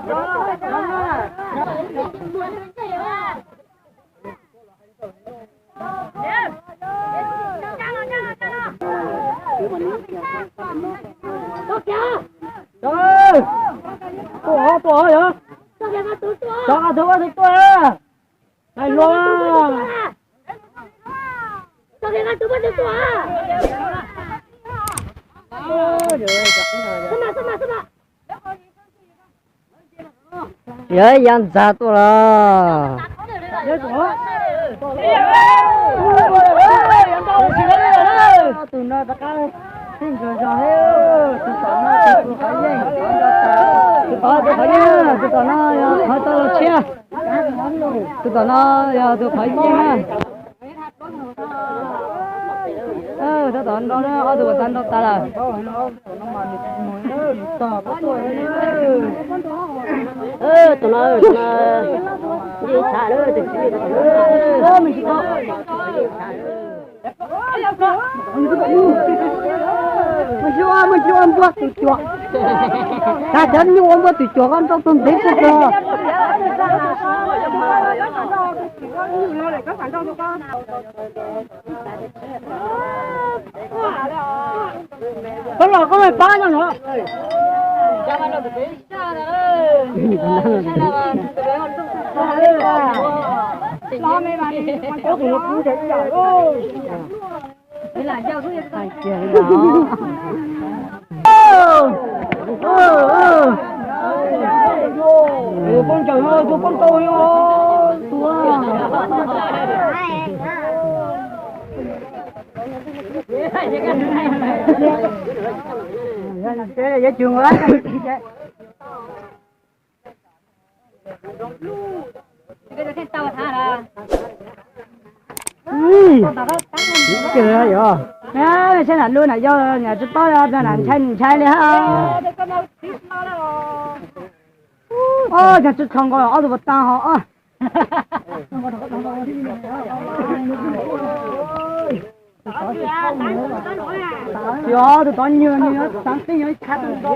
Tuaj, tuaj yog. Cov qab tug qab tug tuaj. Hais lua. Yog ya ntxag tuaj los. Tus no rov qab pheej zog zog, tus tom no tus qhov yeej, tus tom tus qhov yeej, tus tom no yog qhov tau los tshiab, tus tom no yog tus qhov yeej na. Tab tom nrau na, ob tug uas tau nrau tas lawm. Tus no, tus no, nce tshav lawm, tus txiv. Muaj hlub, muaj hlub ua npua tus cuam. Tag cov nyuj ua npua tus cuam koj nrau tug ntev tag kawg. Koj los koj pab nyob no. Tus poj ntsaum no, tus poj ntsaum no, tus. Yuav tsum ua. Ib kawg yog, saib nam lub nam yau, nam tsis paub, nam ntshai ntshai li hab. Os, yog tsis txhaum nkaus ob tug pas tas ho. Yog tus tod nyuag nws xav tij yog ib txha tau nrau.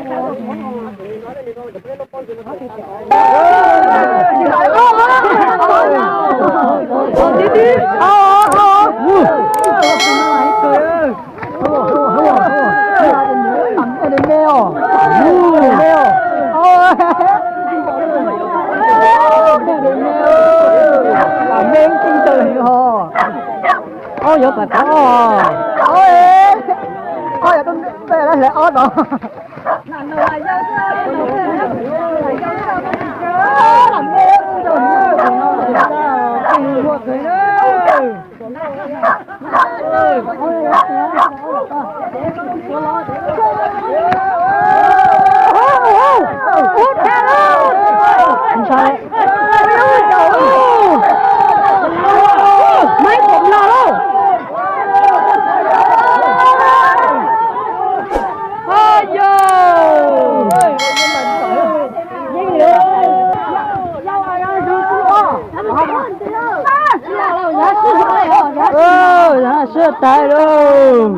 Ob yog pam qhov os. Ob yog tus npe lawv hlawv ob no. Sib tag lawm.